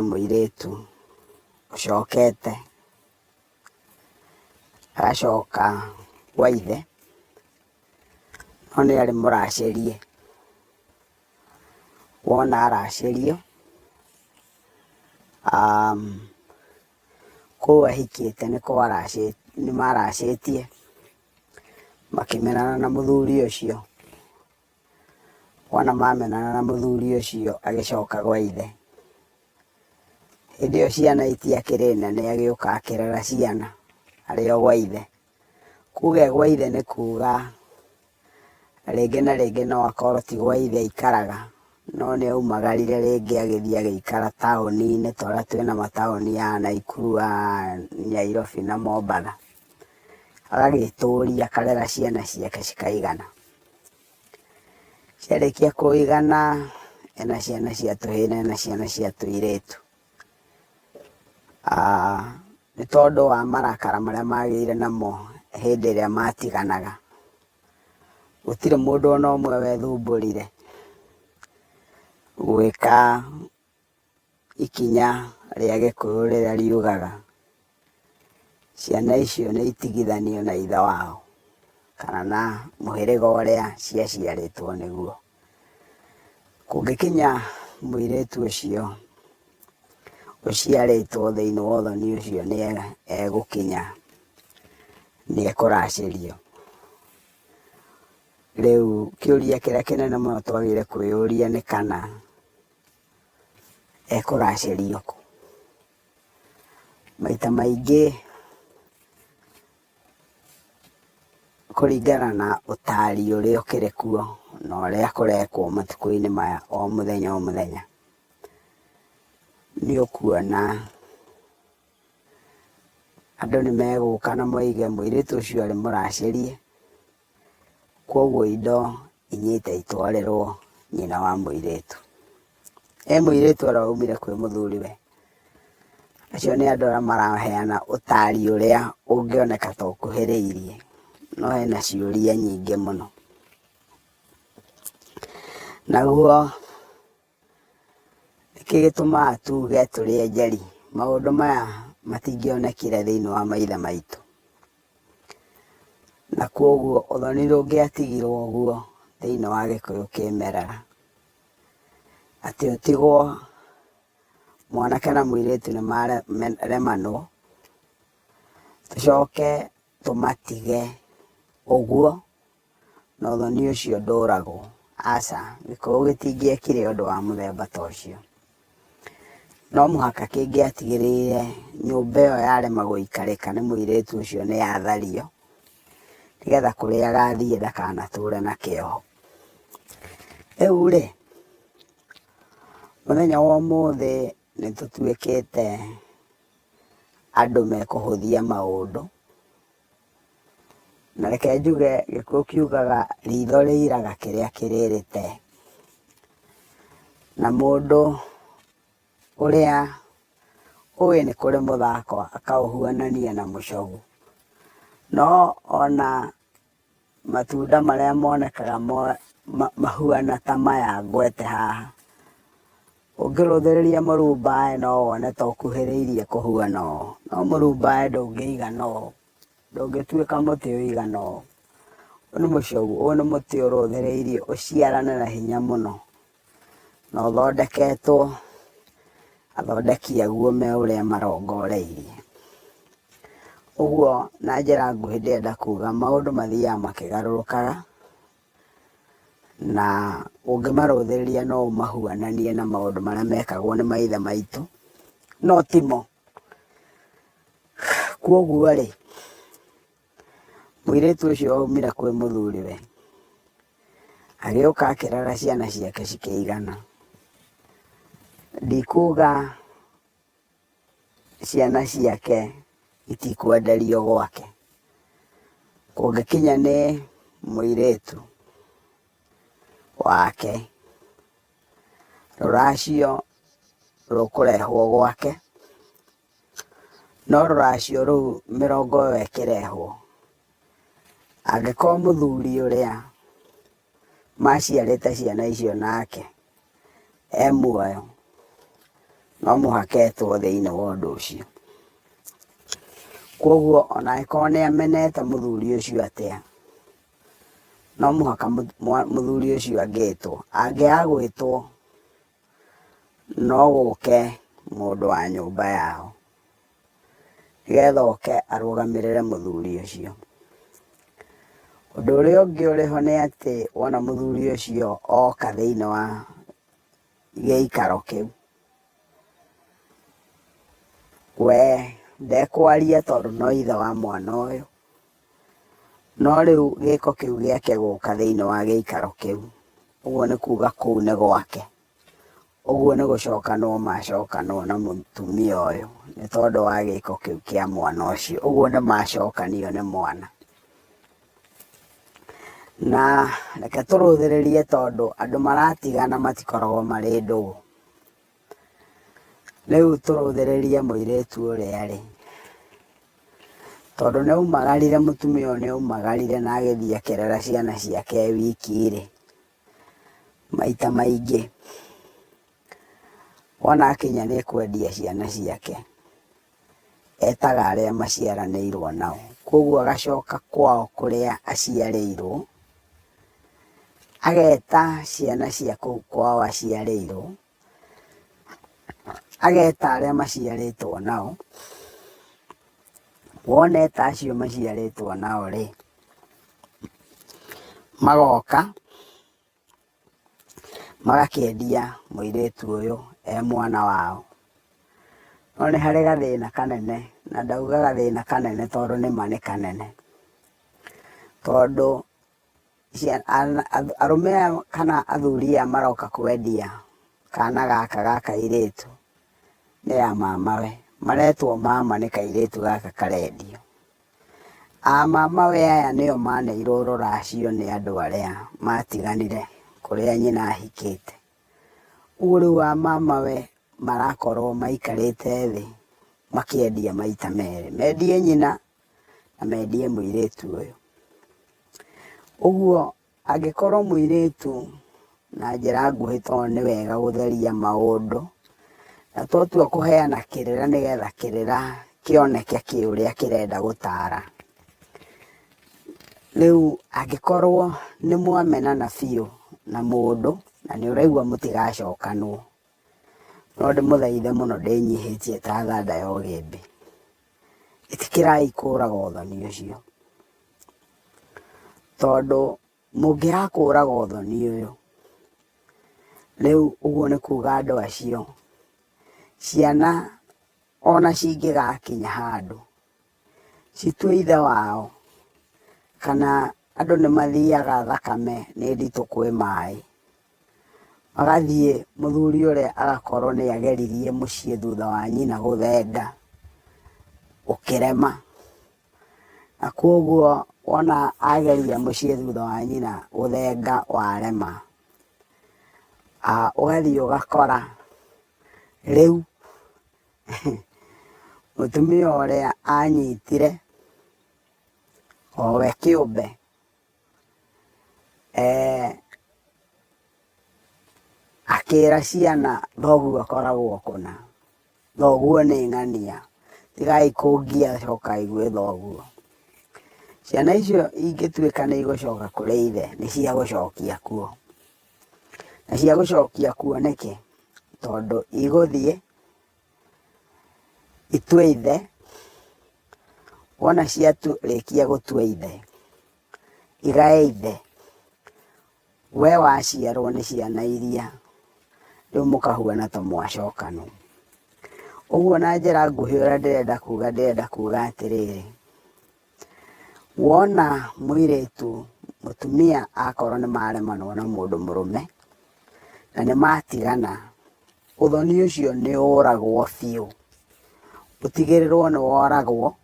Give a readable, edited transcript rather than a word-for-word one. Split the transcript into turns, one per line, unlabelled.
Mũirĩtu ũcokete agacoka gwa ithe, no nĩ arĩ mũracĩrie. Wona aracĩrio, kũu ahikĩte nĩ maracĩtie, makĩmenana na mũthuri ũcio. Wona mamenana na mũthuri ũcio agĩcoka gwa ithe. Hĩndĩ ĩyo ciana itiakĩrĩ nene agĩũka akĩrera ciana arĩ o gwa ithe. Kuga e gwa ithe nĩ kuga rĩngĩ na rĩngĩ no akorwo ti gwa ithe aikaraga, no nĩ aumagarire rĩngĩ agĩthiĩ agĩikara taũni-inĩ ta ũrĩa twĩna mataũni ya Naikuru, Nyairobi na Mombatha. Agagĩtũria akarera ciana ciake cikaigana. Ciarĩkia kũigana, ena ciana cia tũhĩĩ na ena ciana cia tũirĩtu. Nĩ tondũ wa marakara marĩa magĩire namo hĩndĩ ĩrĩa matiganaga, gũtirĩ mũndũ ona ũmwe wethumbũrire gwĩka ikinya rĩa Gĩkũyũ rĩrĩa riugaga ciana icio nĩ itigithanio na ithe wao kana na mũhĩrĩga ũrĩa ciaciarĩtwo nĩguo. Kũngĩkinya mũirĩtu ũcio ũciarĩtwo thĩinĩ wa ũthoni ũcio nĩ egũkinya nĩ ekũracĩrio. Rĩu kĩũria kĩrĩa kĩnene mũno twagĩrĩire kwĩyũria nĩ kana ekũracĩrio kũ? Maita maingĩ kũringana na ũtari ũrĩa ũkĩrĩ kuo na ũrĩa kũrekwo matukũ-inĩ maya o mũthenya o mũthenya, nĩ ũkuona andũ nĩ megũka na moige mũirĩtu ũcio arĩ mũracĩrie, Kwoguo indo inyite itwarĩrwo nyina wa mũirĩtu. Ĩ mũirĩtu araumire kwĩ mũthuriwe? Acio nĩ andũ arĩa maraheana ũtari ũrĩa ũngĩoneka ta ũkuhĩrĩirie, no hena ciũria nyingĩ mũno. Naguo nĩkĩ gĩtũmaga tuge tũrĩ enjeri? Maũndũ maya matingĩonekire thĩiniĩ wa maithe maitũ. Na kwoguo ũthoni ndũngĩatigirwo ũguo thĩinĩ wa Gĩkũyũ kĩmerera. Atĩ ũtigwo mwanake na mũirĩtu nĩ maremanwo, tũcoke tũmatige ũguo na ũthoni ũcio ndũragwo. Aca, Gĩkũyũ gĩtingĩekire ũndũ wa mũthemba ta ũcio. No mũhaka kĩngĩatigĩrĩire nyũmba ĩyo yarema gũikarĩka nĩ mũirĩtu ũcio nĩ yathario, nĩgetha kũrĩa agathiĩ ndakanatũre na kĩoho. Rĩu rĩ, mũthenya wa ũmũthĩ nĩ tũtuĩkĩte andũ mekũhũthia maũndũ, na reke njuge Gĩkũyũ kiugaga ritho rĩiraga kĩrĩa kĩrĩrĩte. Na mũndũ ũrĩa ũĩ nĩ kũrĩ mũthako akaũhuanania na mũcogu. No ona matunda marĩa monekaga mahuana ta maya ngwete haha, ũngĩrũthĩrĩria mũrumbae no wone ta ũkuhĩrĩirie kũhuana ũũ, no mũrumbae ndũngĩigana ũũ, ndũngĩtuĩka mũtĩ ũigana ũũ. Ũyũ nĩ mũcogu, ũyũ nĩ mũtĩ ũrũthĩrĩirie ũciarane na hinya mũno, na ũthondeketwo athondeki aguo me ũrĩa marongoreirie. Ũguo na njĩra nguhĩ ndĩrenda kuga maũndũ mathiaga makĩgarũrũkaga, na ũngĩmarũthĩrĩria no ũmahuananie na maũndũ marĩa mekagwo nĩ maithe maitũ, no timo. Koguo rĩ, mũirĩtu ũcio aumire kwĩ mũthuriwe, agĩũka akĩrera ciana ciake cikĩigana. Ndikuga ciana ciake itikwenderio gwake, kũngĩkinya nĩ mũirĩtu wake, rũracio rũkũrehwo gwake, no rũracio rũu mĩrongo ĩyo ĩkĩrehwo, angĩkorwo mũthuri ũrĩa maciarĩte ciana icio nake e muoyo, No mũhaka etwo thĩinĩ wa ũndũ ũcio. Kwoguo ona angĩkorwo nĩ amenete mũthuri ũcio atĩa, no mũhaka mũthuri ũcio angĩtwo. Angĩaga gwĩtwo, no gũke mũndũ wa nyũmba yao, nĩgetha oke arũgamĩrĩre mũthuri ũcio. Ũndũ ũrĩa ũngĩ ũrĩ ho nĩ atĩ wona mũthuri ũcio oka thĩinĩ wa gĩikaro kĩu, we ndekwaria tondũ no ithe wa mwana ũyũ, no rĩu gĩko kĩu gĩake gũka thĩinĩ wa gĩikaro kĩu, ũguo nĩ kuga kũu nĩ gwake. Ũguo nĩ gũcokanwo macokanwo na mũtumia ũyũ nĩ tondũ wa gĩko kĩu kĩa mwana ũcio. Ũguo nĩ macokanio nĩ mwana. Na reke tũrũthĩrĩrie tondũ andũ maratigana matikoragwo marĩ ndũgũ. Rĩu tũrũthĩrĩrie mũirĩtu ũrĩa rĩ, tondũ nĩ aumagarire mũtumia ũyũ nĩ aumagarire na agĩthiĩ akĩrera ciana ciake e wiki rĩ, maita maingĩ, wona akinya nĩ kwendia ciana ciake, etaga arĩa maciaranĩirwo nao. Koguo agacoka kwao kũrĩa aciarĩirwo, ageta ciana cia kũu kwao aciarĩirwo, ageta arĩa maciarĩtwo nao. Wona eta acio maciarĩtwo nao rĩ, magoka magakĩendia mũirĩtu ũyũ e mwana wao. No nĩ harĩ gathĩna kanene, na ndauga gathĩna kanene tondũ nĩma nĩ kanene. Tondũ arũme aya kana athuri aya maroka kwendia kana gaka ga kairĩtu nĩ a mamawe. Maretwo mama nĩ kairĩtu gaka karendio. A mamawe aya nĩo maneirwo rũracio nĩ andũ arĩa matiganire kũrĩa nyina ahikĩte. Ũguo rĩu a mamawe marakorwo maikarĩte thĩ makĩendia maita merĩ, mendie nyina na mendie mũirĩtu ũyũ. Ũguo angĩkorwo mũirĩtu na njĩra nguhĩ tondũ nĩ wega gũtheria maũndũ, na twatua kũheana kĩrĩra nĩgetha kĩrĩra kĩoneke kĩ ũrĩa kĩrenda gũtara. Rĩu angĩkorwo nĩ mwamenana biũ na mũndũ na nĩ ũraigua mũtigacokanwo, no ndĩmũthaithe mũno ndĩnyihĩtie ta thanda ya ũgĩmbĩ, ĩtĩkĩrai kũraga ũthoni ũcio. Tondũ mũngĩgakũraga ũthoni ũyũ, rĩu ũguo nĩ kuga andũ acio, ciana ona cingĩgakinya handũ, citue ithe wao, kana andũ nĩ mathiaga thakame nĩ nditũ kwĩ maĩ, magathiĩ mũthuri ũrĩa agakorwo nĩ ageririe mũciĩ thutha wa nyina gũthenga, ũkĩrema. Na koguo wona ageria mũciĩ thutha wa nyina gũthenga warema, ũgathiĩ ũgakora rĩu mũtumia ũrĩa anyitire o we kĩũmbe akĩra ciana thoguo akoragwo kũna. Thoguo nĩ ng'ania, tigai kũngia cokai gwĩ thoguo. Ciana icio ingĩtuĩka nĩ igũcoka kũrĩ ithe, nĩ cia gũcokia kuo. Na cia gũcokia kuo nĩkĩ? Tondũ igũthiĩ itue ithe, wona ciarĩkia gũtua ithe, igae ithe. We waciarwo nĩ ciana iria rĩu mũkahuana ta mwacokanwo. Ũguo na njĩra nguhĩ ũrĩa ndĩrenda kuga, ndĩrenda kuga atĩrĩrĩ, wona mũirĩtu mũtumia akorwo nĩ maremanwo na mũndũ mũrũme na nĩ matigana, ũthoni ũcio nĩ ũragwo biũ, ũtigĩrĩrwo nĩ woragwo.